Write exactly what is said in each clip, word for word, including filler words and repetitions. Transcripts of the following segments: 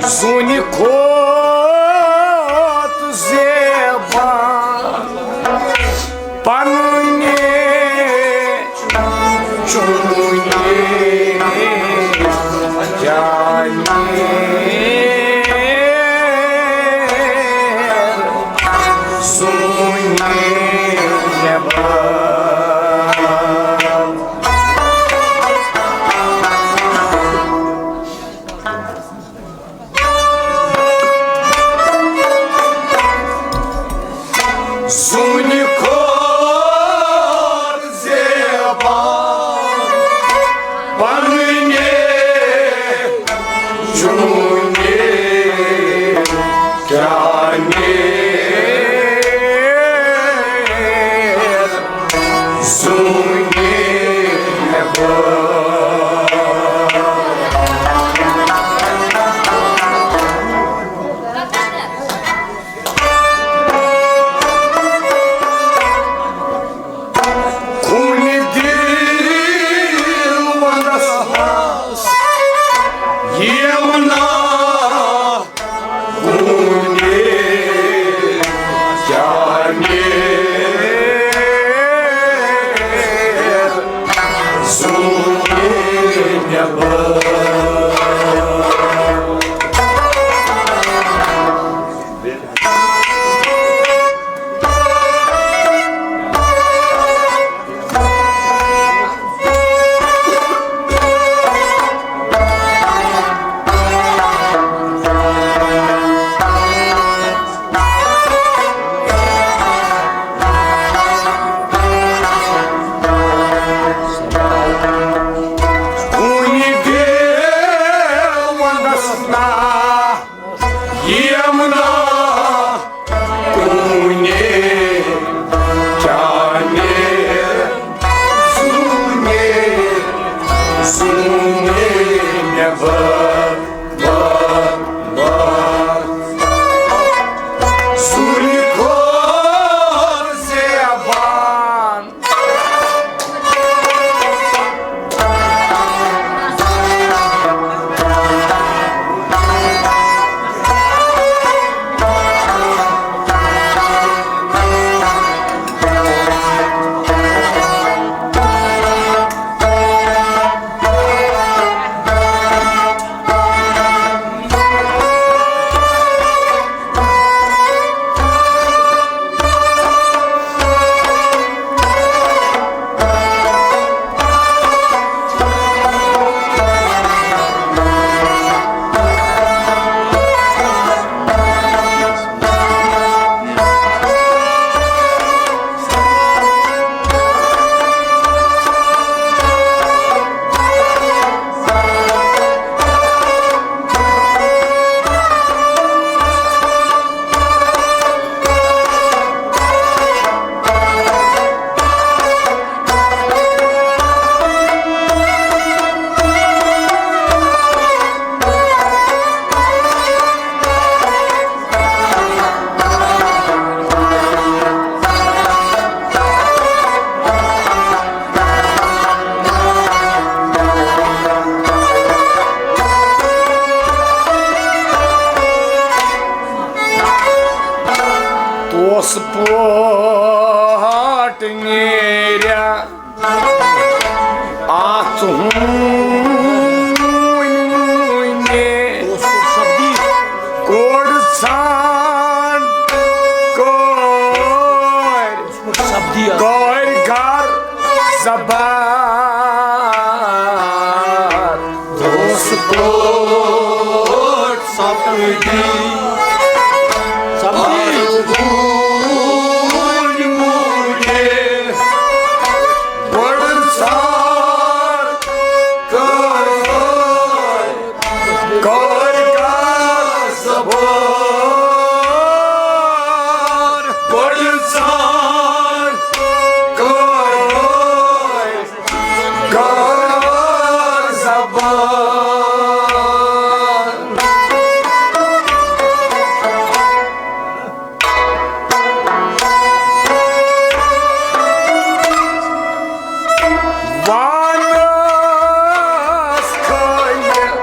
زوٗنہِ کھۄتہٕ زیبا پنٕنۍ چُنٕنۍ جانہِ۔ زوٗنہِ نٮ۪بر۔ زوٗنہِ کھۄر زیبا پنٕنہِ چُنٕنہِ جانہِ۔ زوٗنہِ نٮ۪بر۔ خوٗنہِ دِل وَندَس منٛز یِم نا کُنہِ جانہِ۔ زوٗنہِ نٮ۪بر۔ کُنہِ گیوَنَس نا یِم نا کُنہِ جانہِ۔ زوٗنہِ، زوٗنہِ نٮ۪بر، بر، بر۔ زوٗنہِ کھۄر زیبان۔ توسہٕ پٲٹھۍ نیرِ اَتھ ہوٗنۍ کوٚر ژھانٛڈ، کورِ، کورِ گَر زبان۔ دوس کوٹ سپدی، سپدی۔ بڑ سار کر، کر کا صبر۔ بڑ سار کر کار زبان۔ وانس کھٲلِتھ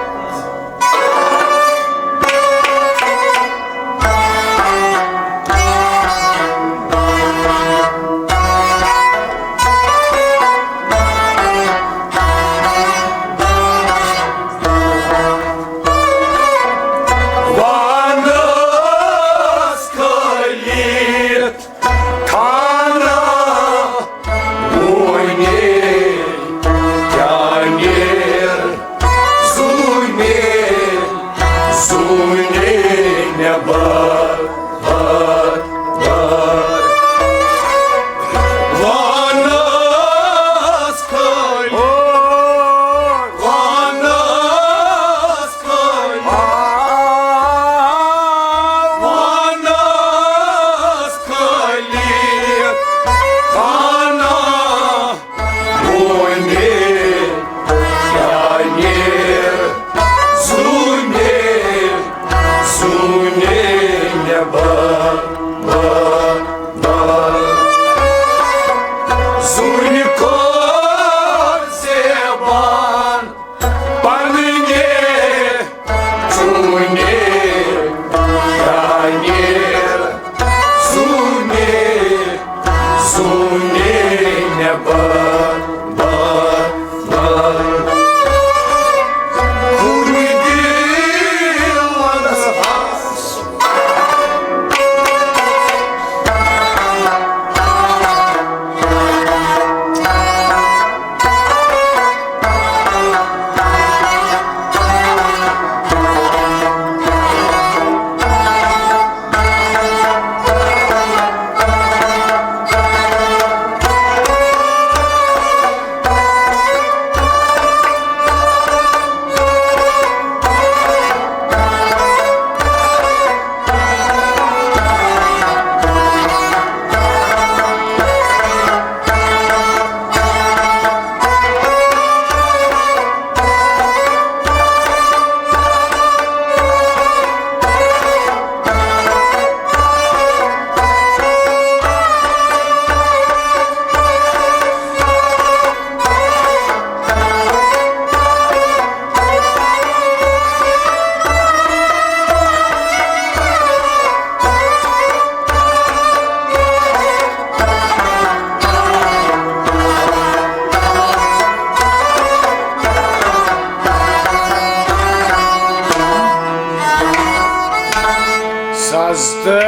تہٕ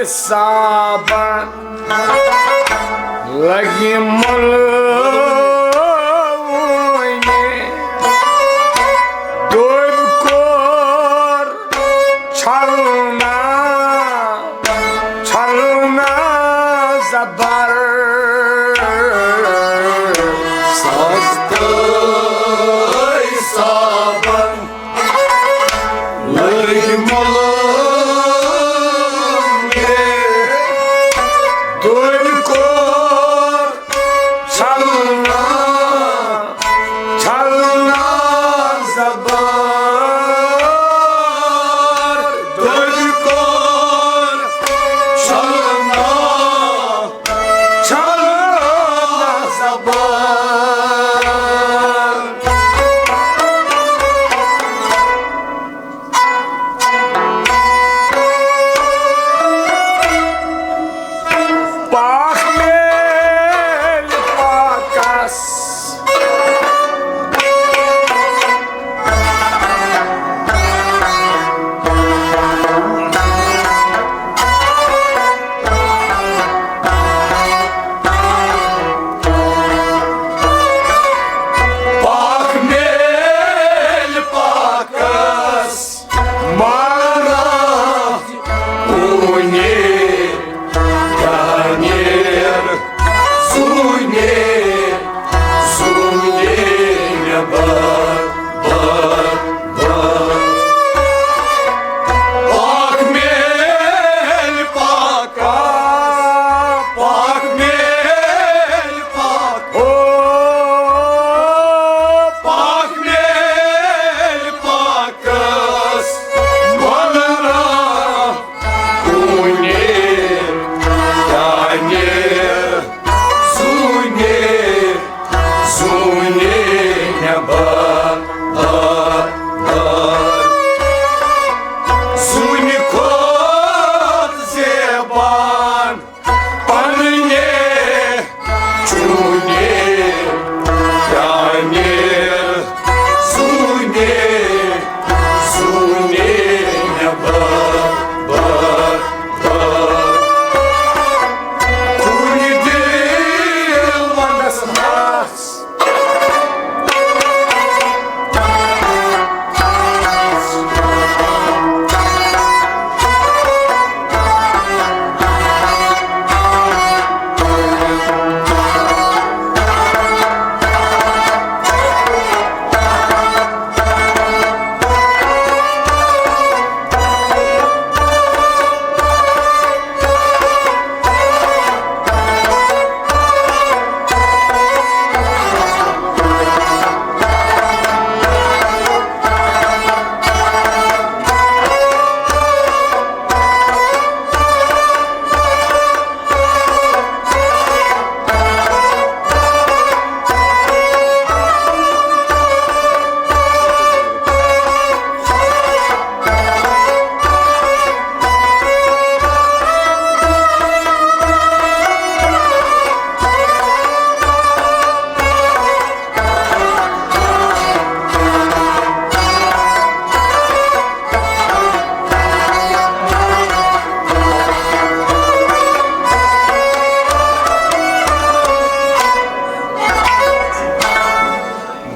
صابن لگہِ ملوٕنہِ، دۄد کوٚر چھلنا، چھلنا زبر۔ سستہٕ صابن لٔگۍ ملوٕنہِ، دۄد کوٚر چھلنا، چھلنا زبر۔ دۄد کوٚر چھلنا، چھلنا زبر۔ پاک میل پاکس۔ پاک میل پاکس۔ مارا کُنہِ دانیر زوٗنہِ، زوٗنہِ مےٚ بر، بر، بر۔ پاک میل پاکا، پاک میل پاک، او پاک میل پاک۔ کس ملرا کُنہِ دانہِ زوٗنہِ، زوٗنہِ نٮ۪بر، بر، بر۔ زوٗنہِ کھۄتہٕ زیبان پننہِ چوٗنہِ، پرٛانہِ، زوٗنہِ، زوٗنہِ مےٚ بر، بر، بر۔ کُنہِ دِل ونٛدس منٛز۔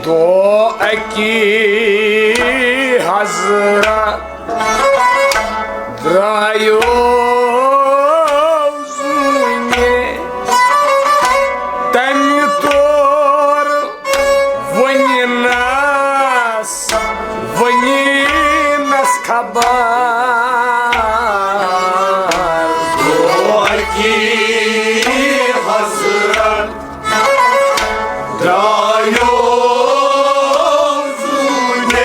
دۄہ اکی حضرت درٛایو زوٗنہِ، تَمہِ توٚر وٕنہِ نَس، وٕنہِ نَس خبر۔ دۄہ اکی حضرت درٛایو زوٗنہِ،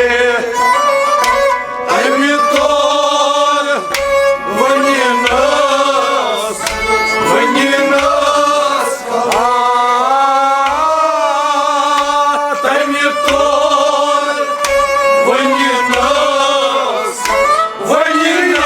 أمۍ توٚر وٕنہِ نَس، وٕنہِ نَس۔ آ، تٔمۍ توٚر وٕنہِ نَس، وٕنہِ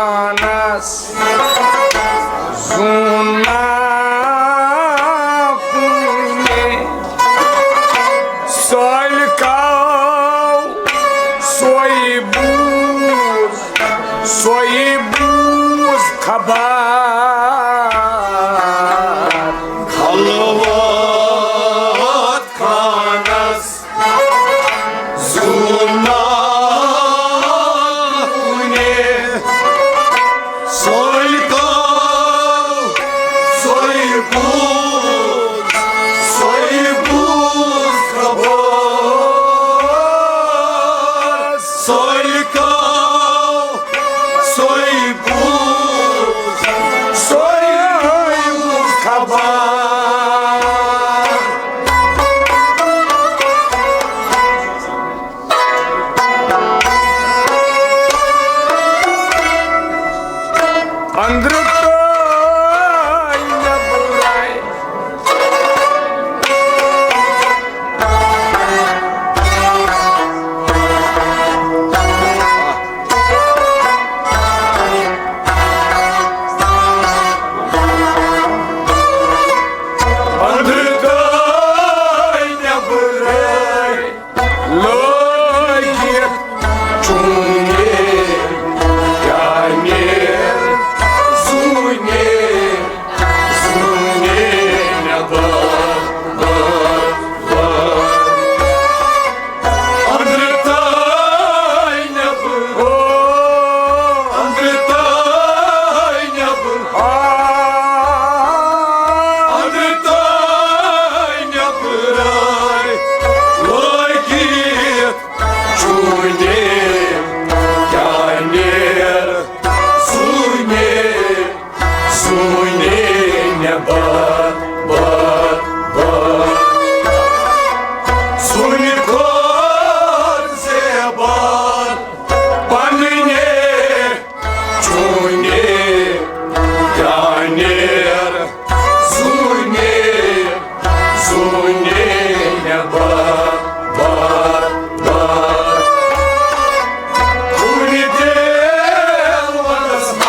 پانس زوٗن نا کُنہِ۔ سٲلۍ کاو سۄے بوٗز، سۄے بوٗز خبر۔ خلوت خانس زوٗن نا کُنہِ۔ سۄے کاو، سۄے بوٗز، سۄے بوٗز خبر۔ سۄے کاو، سۄے بوٗز، سۄے بوٗز خبر۔ أنٛدرٕ تہٕ نٮ۪برَے۔ أنٛدرٕ تہٕ نٮ۪برَے۔ لٲگِتھ چوٗنہِ کیٛاہ نیر زوٗنہِ، زوٗنہِ نٮ۪بر، بر، بر۔ أنٛدرٕ تہٕ نٮ۪بر، أنٛدرٕ تہٕ نٮ۪بر، أنٛدرٕ تہٕ نٮ۪برَے لٲگِتھ چوٗنہِ کیٛاہ نیر زوٗنہِ، زوٗنہِ نٮ۪بر، بر، بر۔ زوٗنہِ کھۄر زیبر پننہِ چوٗنہِ کیٛاہ نیر زوٗنہِ، زوٗنہِ نٮ۪بر، بر، بر۔ کُنہِ دیوَنَس منٛز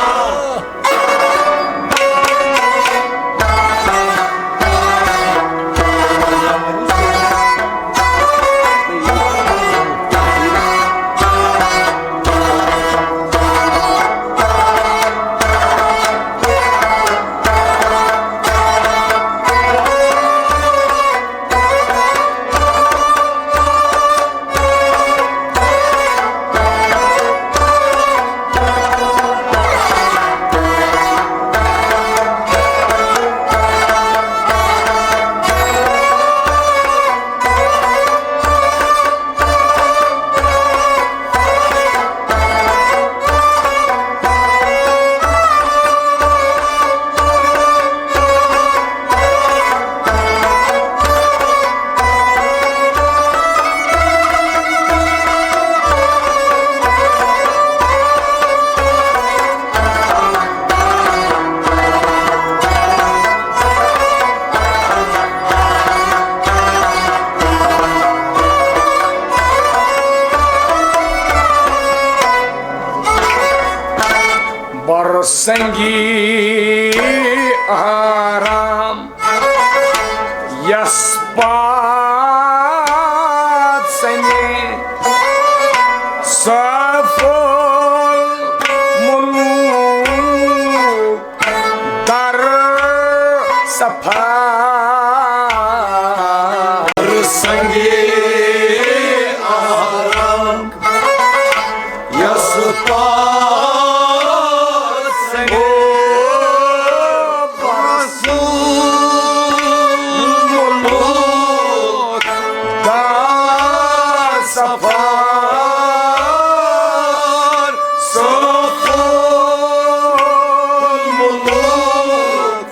برسنگی آرام یس پات سنے سفل ملوک در سفر۔ سنگے آرام یس پات سنے سفر، سفر ملوک۔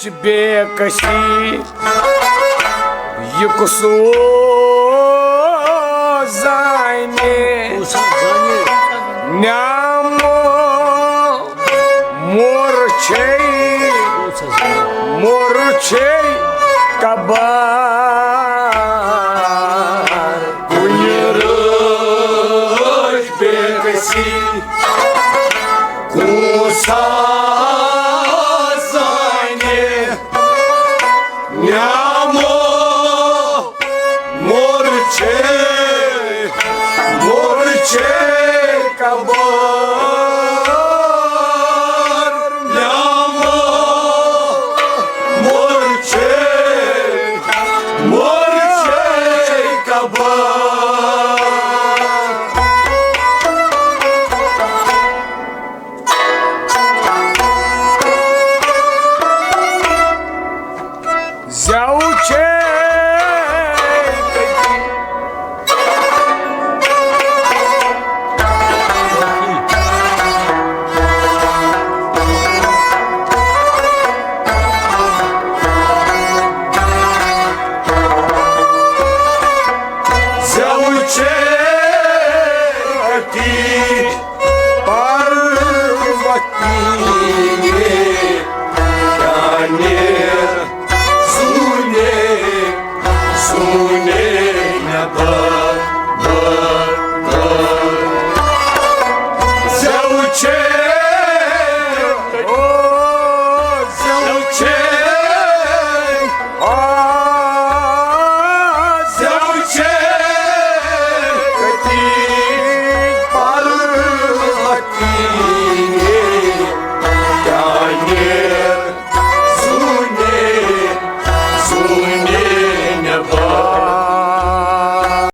بے کسی، یہِ کُس اوس زانہِ؟ نیامو مور چھے، مور چھے کبار۔ کُنہِ رٲچھ بے کسی، کُس زانہِ؟ نیامو مور چھے، مور چھے کبار۔ نیامو مور چھے، مور چھے کبار۔ زٮ۪و چھے کٔتی۔ زٮ۪و چھے کٔتی۔ پروتینے چانہِ سونے، سونے نبا، با، با۔ زٮ۪و چھے، او، زٮ۪و چھے۔ آ، زٮ۪و چھے کٔتی پروتینے چانہِ سونے، سونے